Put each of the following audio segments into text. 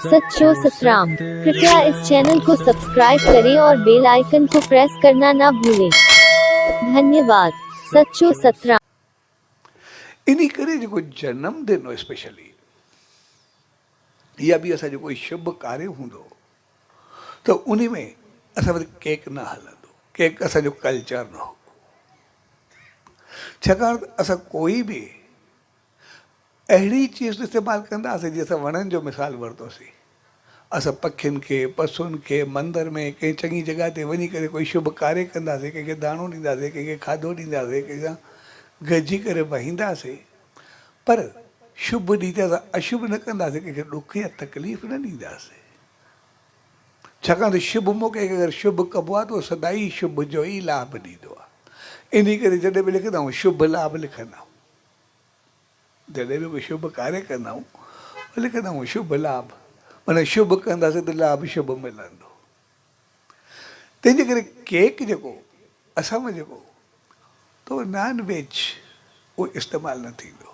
सच्चो सतराम। कृपया इस चैनल को सब्सक्राइब करें और बेल आइकन को प्रेस करना ना भूलें। धन्यवाद। सच्चो सतराम। इन्ही करे जेको जनम दिन हो स्पेशली या बि असांजो कोई शुभ कार्य हूंदो त उन में असां वटि केक न हलंदो। केक असांजो कल्चर न हो, छाकाणि त असां कोई बि अहिड़ी चीज़ इस्तेमालु कंदासीं, जीअं असां वणनि जो मिसाल वरितोसीं, असां पखियुनि खे, पशुनि खे, मंदर में कंहिं चङी जॻह ते वञी करे कोई शुभ कार्य कंदासीं, कंहिंखे दाणो ॾींदासीं, कंहिंखे खाधो ॾींदासीं, कंहिंसां गॾिजी करे वहींदासीं, पर शुभ ॾींहुं ते असां अशुभ न कंदासीं, कंहिंखे ॾुख या तकलीफ़ न ॾींदासीं। छाकाणि त शुभ मौक़े खे अगरि शुभ कबो आहे त उहो सदाई शुभ जो ई लाभ ॾींदो आहे। इन करे जॾहिं बि लिखंदा आहियूं, शुभ लाभ लिखंदा आहियूं। जॾहिं बि कोई शुभ कार्य कंदा आहियूं, लिखंदा आहियूं शुभ लाभ, माना शुभ कंदासीं त लाभ शुभ मिलंदो। तंहिंजे करे केक जेको असां वटि जेको त उहो नॉन वेज उहो इस्तेमालु न थींदो।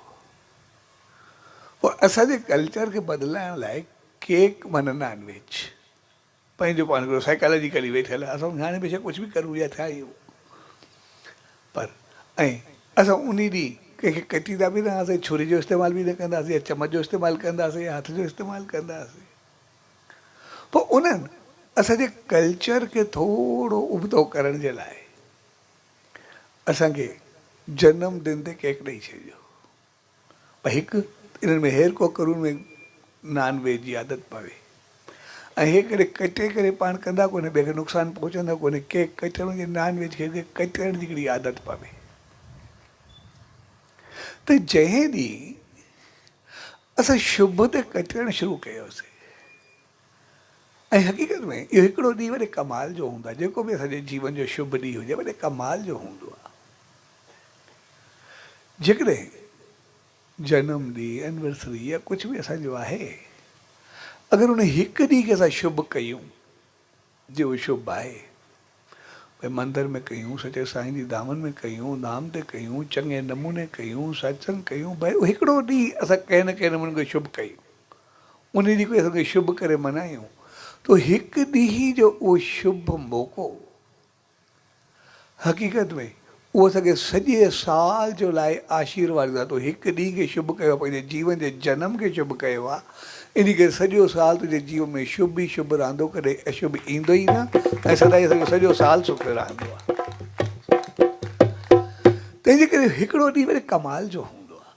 पोइ असांजे कल्चर खे बदिलाइण लाइ केक माना नॉन वेज पंहिंजो पाण हिकिड़ो साइकोलॉजिकली वेठल आहे। असां हाणे बेशक कुझु बि करूं या ठाहियूं, पर ऐं असां उन ॾींहुं कंहिंखे कटींदा बि न हुआसीं, छुरी जो इस्तेमालु बि न कंदासीं, या चमच जो इस्तेमालु कंदासीं या हथ जो इस्तेमालु कंदासीं। पोइ उन्हनि असांजे कल्चर खे थोरो उबतो करण जे लाइ असांखे जनम दिन ते केक ॾेई छॾियो। पर हिकु इन्हनि में हेर को करून में नॉन वेज जी आदत पवे ऐं हे करे कटे करे पाण कंदा कोन्हे, ॿिए खे नुक़सानु पहुचंदो कोन्हे। केक कटण जी नॉन वेज खे कटण जी हिकिड़ी आदत पवे त जंहिं ॾींहुं असां शुभ ते कटणु शुरू कयोसीं, ऐं हक़ीक़त में इहो हिकिड़ो ॾींहुं वॾे कमाल जो हूंदो आहे। जेको बि असांजे जीवन जो शुभ ॾींहुं हुजे, वॾे कमाल जो हूंदो आहे। जेकॾहिं जनम ॾींहुं, एनिवर्सरी या कुझु बि असांजो आहे, अगरि उन हिकु ॾींहुं खे असां शुभ कयूं, जो शुभ आहे, भई मंदर में कयूं, सचे साईं जी दामन में कयूं, धाम ते कयूं, चङे नमूने कयूं, सत्संग कयूं, भई हिकिड़ो ॾींहुं असां कंहिं न कंहिं नमूने शुभ कयूं, उन ॾींहुं कोई असांखे शुभ करे मल्हायूं, त हिकु ॾींहुं जो उहो शुभ मौक़ो हक़ीक़त में उहो असांखे सॼे साल जो लाइ आशीर्वाद ॾींदो आहे। तूं हिकु ॾींहुं खे शुभ कयो आहे, पंहिंजे जीवन जे जनम खे शुभ कयो आहे, इन करे सॼो साल तुंहिंजे जीवन में शुभ ई शुभ रहंदो, कॾहिं अशुभ ईंदो ई न ऐं सदाई असांजो सॼो साल सुखियो रहंदो आहे। तंहिंजे करे हिकिड़ो ॾींहुं वॾे कमाल जो हूंदो आहे।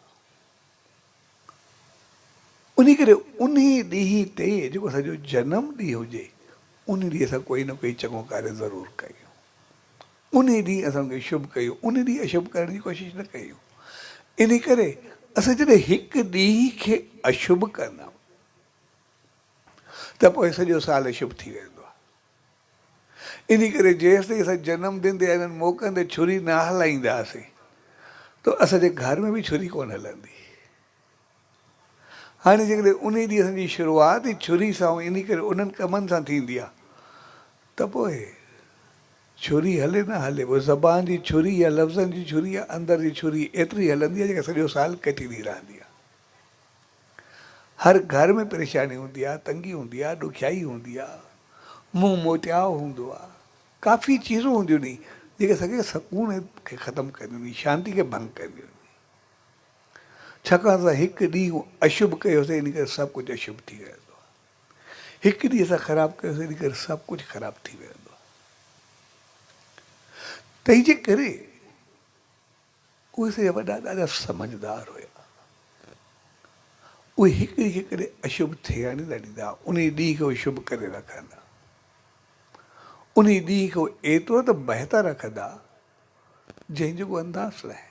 उन करे उन ॾींहुं ते जेको असांजो जनम ॾींहुं हुजे, उन ॾींहुं असां कोई न कोई चङो कार्य ज़रूरु कयूं। उन ॾींहुं असां उनखे शुभ कयूं, उन ॾींहुं अशुभ करण जी कोशिशि न कयूं। इन करे असां जॾहिं हिकु ॾींहुं खे अशुभ कंदा आहियूं त पोइ सॼो साल अशुभ थी वेंदो आहे। इन करे जेसिताईं असां जनम दिन ते इन्हनि मौक़नि ते छुरी न हलाईंदासीं त असांजे घर में बि छुरी कोन हलंदी। हाणे जेकॾहिं उन ॾींहुं असांजी शुरूआत ई छुरी सां इन करे उन्हनि कमनि सां थींदी आहे त पोइ छुरी हले न हले, पोइ ज़बान जी छुरी या लफ़्ज़नि जी छुरी या अंदरि जी छुरी एतिरी हलंदी आहे जेका सॼो साल कटींदी रहंदी आहे। हर घर में परेशानी हूंदी आहे, तंगी हूंदी आहे, ॾुखियाई हूंदी आहे, मुंहुं मोटियाव हूंदो आहे, काफ़ी चीज़ूं हूंदियूं आहिनि जेके असांखे सकून खे ख़तमु कंदियूं आहिनि, शांती खे भंग कंदियूं आहिनि। छाकाणि असां हिकु ॾींहुं अशुभ कयोसीं, इन करे सभु कुझु अशुभ थी वेंदो आहे। हिकु ॾींहुं असां ख़राबु कयोसीं, इन करे सभु कुझु ख़राबु थी वेंदो आहे। तंहिंजे करे उहे असांजा वॾा ॾाढा सम्झदार हुया। उहे हिकु ॾींहुं खे कॾहिं अशुभ थियण न ॾींदा, उन ॾींहुं खे उहे शुभ करे रखंदा, उन ॾींहुं खे एतिरो त बहितर रखंदा जंहिंजो को अंदाज़ न आहे।